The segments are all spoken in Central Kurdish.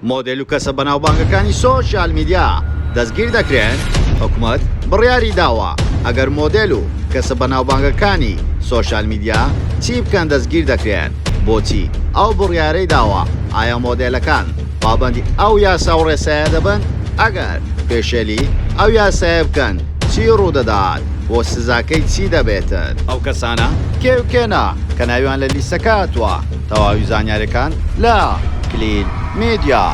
مۆدێل و کەسە بەناوبانگەکانی سۆشیال میدیا دەستگیر دەکرێن، حکومەت بڕیاری داوە ئەگەر مۆدێل و کەسە بەناوبانگەکانی سۆشیال میدیا چی بکەن دەستگیر دەکرێن، بۆچی ئەو بڕیارەی داوە، ئایا مۆدێلەکان پابەندی ئەو یاسا و ڕێسایە دەبن؟ ئەگەر پێشێلی ئەو یاسایە بکەن چی ڕوودەدات و سزاکەی چی دەبێتن؟ ئەو کەسانە کێ و کێنە کە ناویان لە لیستەکە هاتووە؟ تەواوی زانیاریەکان لە کلیل میدیا.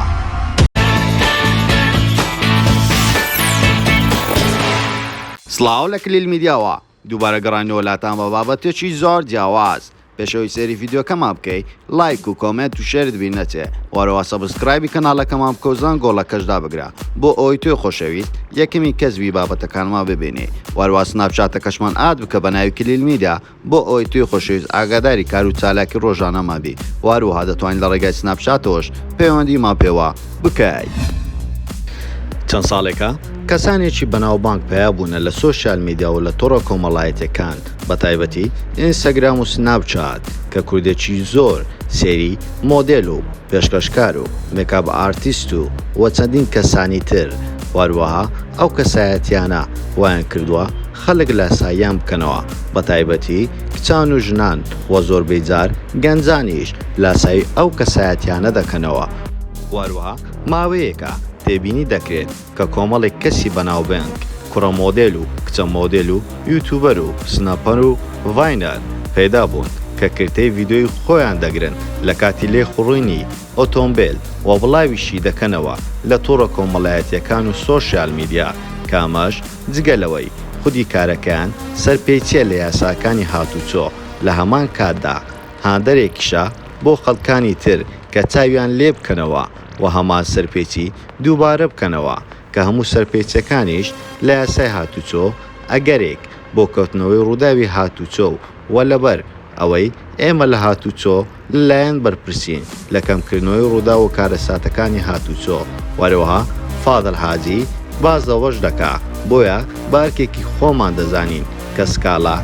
سڵاو لە کلیل میدیاوە دووبارە گەڕاینەوە لاتان بە بابەتێکی زۆر جیاواز پێش ئەوەی سەیری ڤیدیۆکەمان بکەی لایک و comment و share ت بیر نەچێ وەرەوە subscribe ی کەناڵەکەمان بکە و زەنگۆڵەکەش دابگرە بۆ ئەوەی تۆی خۆشەویست یەکەمین کەس بی بابەتەکانمان ببینی وەروا سناپچاتەکەشمان add بکە بە ناوی کلیل میدیا بۆ ئەوەی تۆی خۆشەویست ئاگاداری کار و چالاکی ڕۆژانەمان بی و هەروەها دەتوانیت لە ڕێگای سناپچاتەوەش پەیوەندیمان پێوە بکەیت. چەند ساڵێکە کەسانێکی بەناوبانگ پەیا بوونە لە سۆشیال میدیا و لە تۆڕە کۆمەڵایەتیەکان بەتایبەتی ئینستاگرام و سناپچات کە کوردێکی زۆر سەیری مۆدێل و پێشکەشکار و makeup artist و و چەندین کەسانی تر و هەروەها ئەو کەسایەتیانە وایان کردووە خەلک لاساییان بکەنەوە بەتایبەتی کچان و ژنان و زۆربەی جار گەنجانیش لاسایی ئەو کەسایەتیانە دەکەنەوە. وەهەروەها ماوەیەکە تێبینی دەکرێت کە کۆمەڵێک کەسی بەناوبانگ کوڕە مۆدێل و کچە مۆدێل و یوتوبەر و snapper و viner پەیدا بوون کە کرتەی ڤیدیۆی خۆیان دەگرن لە کاتی لێخوڕینی ئۆتۆمبێل و بڵاویشی دەکەنەوە لە تۆڕە کۆمەڵایەتیەکان و سۆشیال میدیا کە ئەمەش جگە لەوەی خودی کارەکەیان سەرپێچیە لە یاساکانی هاتوچۆ لە هەمان کاتدا هاندەرێکیشە بۆ خەڵکانی تر کە چاویان لێ بکەنەوە و هەمان سەرپێچی دووبارە بکەنەوە کە هەموو سەرپێچیەکانیش لە یاسای هاتوچۆ ئەگەرێک بۆ کەوتنەوەی ڕووداوی هاتوچۆ و لەبەر ئەوەی ئێمە لە هاتوچۆ لە لایەن بەرپرسین لە کەمکردنەوەی ڕووداو و کارەساتەکانی هاتوچۆ و هەروەها فادڵ حاجی باس لەوەش دەکا بۆیە بە ئەرکێکی خۆمان دەزانین کە سکاڵا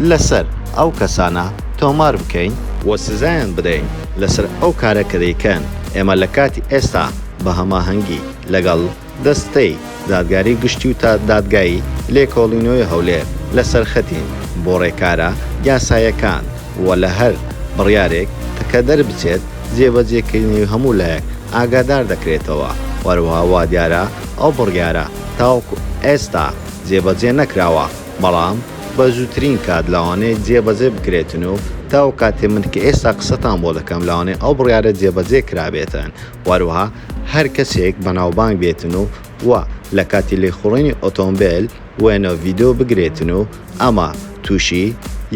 لەسەر ئەو کەسانە تۆمار بکەین و سزایان بدەین لەسەر ئەو کارە کە دەیکەن، ئێمە لە کاتی ئێستا بە هەماهەنگی لەگەڵ دەستەی دادگاری گشتی و دادگای لێکۆڵینەوەی هەولێر لەسەر خەتین بۆ ڕێکارە یاساییەکان و لە هەر بڕیارێک کە دەربچێت جێبەجێکردنی هەموو لایەک ئاگادار دەکرێتەوە و هەروەها وادیارە ئەو بڕیارە تاوەکو ئێستا جێبەجێ نەکراوە بەڵام بە زووترین کات لەوانەیە جێبەجێ بکرێتن و تاو کاتێ من کە ئێستا قسەتان بۆ دەکەم لەوانەیە ئەو بڕیارە جێبەجێ کرابێتن و هەروەها هەر کەسێک بەناوبانگ بێتن و و لە کاتی لێخوڕینی ئۆتۆمبێل وێنە و ڤیدیۆ بگرێتن و ئەمە تووشی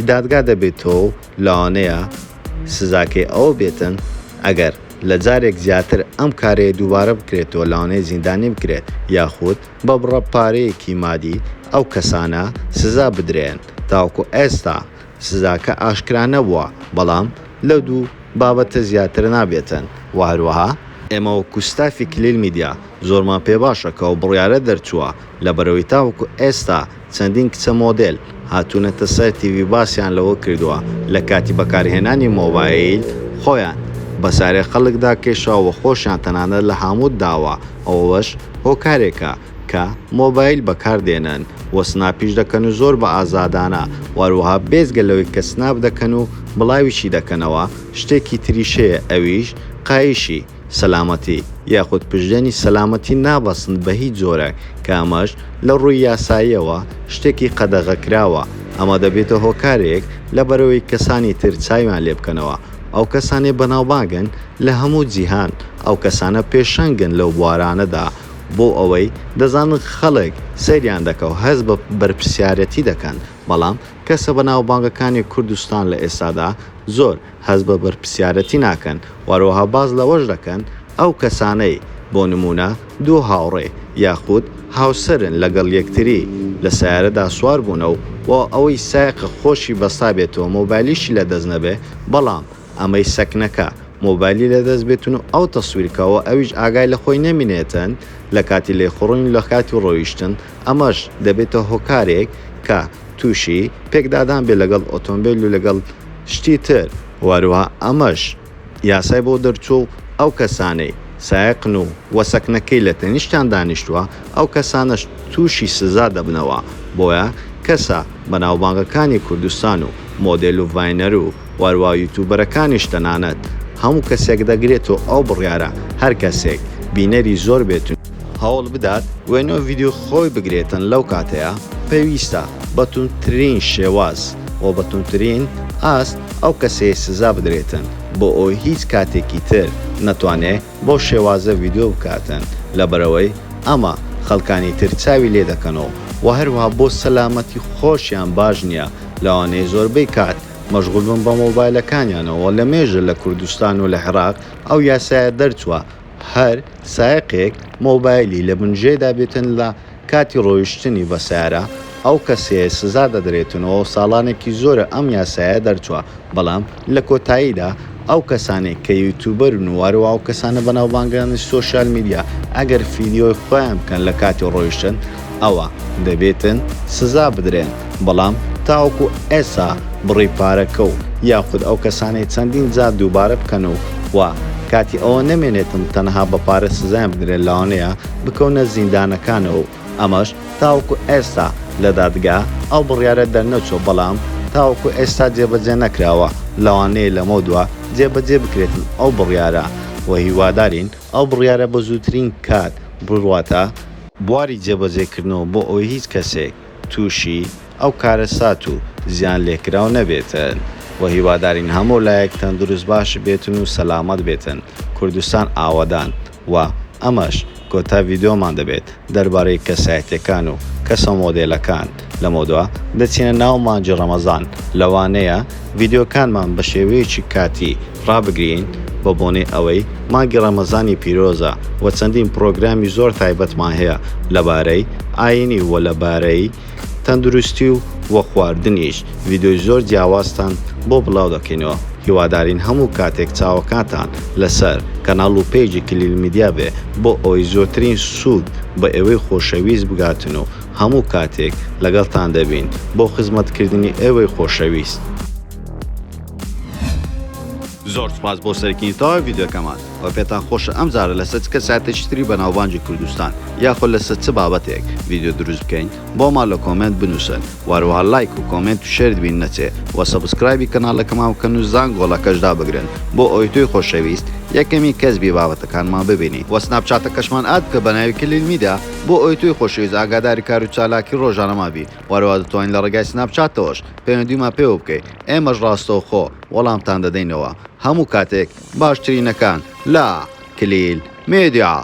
دادگا دەبێتەوە و لەوانەیە سزاکەی ئەوە بێتن ئەگەر لە جارێک زیاتر ئەم کارەیە دووبارە بکرێتەوە لەوانەیە زیندانی بکرێت یاخود بە بڕە پارەیەکی مادی ئەو کەسانە سزا بدرێن تاوەکو ئێستا سزاکە ئاشکرا نەبووە بەڵام لەو دوو بابەتە زیاتر نابێتن وە هەروەها ئێمە وەکو ستافی کلیل میدیا زۆرمان پێ باشە کە ئەو بڕیارە دەرچووە لەبەرئەوەی تاوەکو ئێستا چەندین کچە مۆدێل هاتوونەتە سەر تیڤی باسیان لەوە کردووە لە کاتی بەکارهێنانی مۆبایل خۆیان بە سارێ خەڵکدا کێشاوە و خۆشیان تەنانەت لە هاموت داوە ئەوەش هۆکارێکە کە مۆبایل بەکار دێنن و سناپیش دەکەن و زۆر بە ئازادانە و هەروەها بێجگە لەوەی کە سناپ دەکەن و بڵاویشی دەکەنەوە شتێکی تریش هەیە ئەویش قایشی سەلامەتی یاخود پشتێنی سەلامەتی نابەستن بە هیچ جۆرێک کە ئەمەش لە ڕووی یاساییەوە شتێکی قەدەغەکراوە ئەمە دەبێتە هۆکارێک لەبەرئەوەی کەسانی تر چاویان لێ بکەنەوە ئەو کەسانەی بەناوبانگن لە هەموو جیهان ئەو کەسانە پێشەنگن لەو بوارانەدا بۆ ئەوەی دەزانن خەڵک سەیریان دەکا و هەست بە بەرپرسیارەتی دەکەن بەڵام کەسە بەناوبانگەکانی کوردستان لە ئێستادا زۆر هەست بە بەرپرسیارەتی ناکەن و هەروەها باس لەوەش دەکەن ئەو کەسانەی بۆ نموونە دوو هاوڕێ یاخود هاوسەرن لەگەڵ یەکتری لە سەیارەدا سوار بوونە و و ئەوەی سایەقە خۆشی بەستابێتەوە مۆبایلیشی لەدەست نەبێ بەڵام ئەمەی سەکنەکە مۆبایلی لەدەست بێتن و ئەو تەسویر کا و ئەویش ئاگای لە خۆی نەمینێتن لە کاتی لێخوڕین و لە کاتی ڕۆیشتن ئەمەش دەبێتە هۆکارێک کە تووشی پێکدادان بێ لەگەڵ ئۆتۆمبێل و لەگەڵ شتی تر و هەروەها ئەمەش یاسای بۆ دەرچووە و ئەو کەسانەی. سایەقن و وە سەکنەکەی لە تەنیشتیان دانیشتووە ئەو کەسانەش تووشی سزا دەبنەوە بۆیە کەسە بەناوبانگەکانی کوردستان و مۆدێل و ڤاینەر و وەروا یوتوبەرەکانیش تەنانەت هەموو کەسێک دەگرێت و ئەو بڕیارە هەر کەسێک بینەری زۆر بێت و هەوڵ بدات وێنە و ڤیدیۆی خۆی بگرێتن لەو کاتەیا پێویستە بە توندترین شێواز و بە توندترین ئاست ئەو کەسەیە سزا بدرێتن بۆ ئەوەی هیچ کاتێکی تر نەتوانێ بەو شێوازە ڤیدیۆ بکاتن لەبەرئەوەی ئەمە خەڵکانی تر چاوی لێ دەکەن و وە هەروەها بۆ سەلامەتی خۆشیان باش نیە لەوانەیە زۆربەی کات مەشغول بن بە مۆبایلەکانیانەوە لە مێژە لە کوردستان و لە عێراق ئەو یاسایە دەرچوە هەر سایەقێک مۆبایلی لە بنژێدا بێتن لە کاتی ڕۆیشتنی بە سەیارە ئەو کەسەیە سزا دەدرێتن و ساڵانێکی زۆرە ئەم یاسایە دەرچوە بەڵام لە کۆتاییدا ئەو کەسانەی کە یوتوبەرن و هەروەها ئەو کەسانە بەناوبانگانی سۆشیال میدیا ئەگەر فیدیۆی خۆیان بکەن لە کاتی ڕۆیشتن ئەوا دەبێتن سزا بدرێن بەڵام تاوەکو ئێستا بڕی پارەکە و یاخود ئەو کەسانەی چەندین جار دووبارە بکەن و و کاتی ئەوە نەمێنێتن تەنها بە پارە سزایان بدرێن لەوانەیە بکەونە زیندانەکانەوە و ئەمەش تاوەکو ئێستا لە دادگا ئەو بڕیارە دەرنەچووە بەڵام تاوەکو ئێستا جێبەجێ نەکراوە لەوانەیە لەمەودوا جێبەجێ بکرێتن ئەو بڕیارە و هیوادارین ئەو بڕیارە بە زووترین کات بڕواتە بواری جێبەجێکردنەوە بۆ ئەوەی هیچ کەسێک تووشی ئەو کارەسات و زیان لێکراو نەبێتن و هیوادارین هەموو لایەک تەندروست باش بێتن و سەلامەت بێتن کوردستان ئاوەدان و ئەمەش کۆتا ڤیدیۆمان دەبێت دەربارەی کەسایەتیەکان و کەسە مۆدێلەکان لەمەودوا دەچینە ناو مانگی ڕەمەزان لەوانەیە ڤیدیۆکانمان بە شێوەیەکی کاتی ڕابگرین بە بۆنەی ئەوەی مانگی ڕەمەزانی پیرۆزە و چەندین پڕۆگرامی زۆر تایبەتمان هەیە لەبارەی ئاینی و لەبارەی تەندروستی و وە خواردنیش ڤیدیۆی زۆر جیاوازتان بۆ بڵاو دەکەینەوە هیوادارین هەموو کاتێک چاوەکانتان لەسەر کەناڵ و پەیجی کلیل میدیا بێ بۆ ئەوەی زۆرترین سوود بە ئێوەی خۆشەویست بگاتن و هەموو کاتێک لەگەڵتان دەبین بۆ خزمەت کردنی ئێوەی خۆشەویست. زۆر سوپاس بۆ سەیرکردنی تەواوی ڤیدیۆکەمان وە پێتان خۆشە ئەم جارە لەسەر چ کەسایەتێکی تری بەناوبانگی کوردستان یاخود لەسەر چ بابەتێک ڤیدیۆ دروست بکەین بۆمان لە comment بنوسن وە هەروەها لایک و comment و share ت بیر نەچێ وە subscribe ی کەناڵەکەمان بکەن و زانگۆڵەکەش دابگرن بۆ ئەوەی تۆی خۆشەویست یەکەمین کەس بی بابەتەکانمان ببینی وە سناپچاتەکەشمان add بکە بەناوی کلیل میدیا بۆ ئەوەی تۆی خۆشەویست ئاگاداری کارو چالاکی ڕۆژانەمان بی وە هەروەها دەتوانی لە ڕێگای سناپچاتەوەش پەیوەندیمان پێوە بکەی ئێمەش ڕاستەوخۆ وەڵامتان دەدەینەوە هەموو کاتێک باشترینەکان لە کلیل میدیا.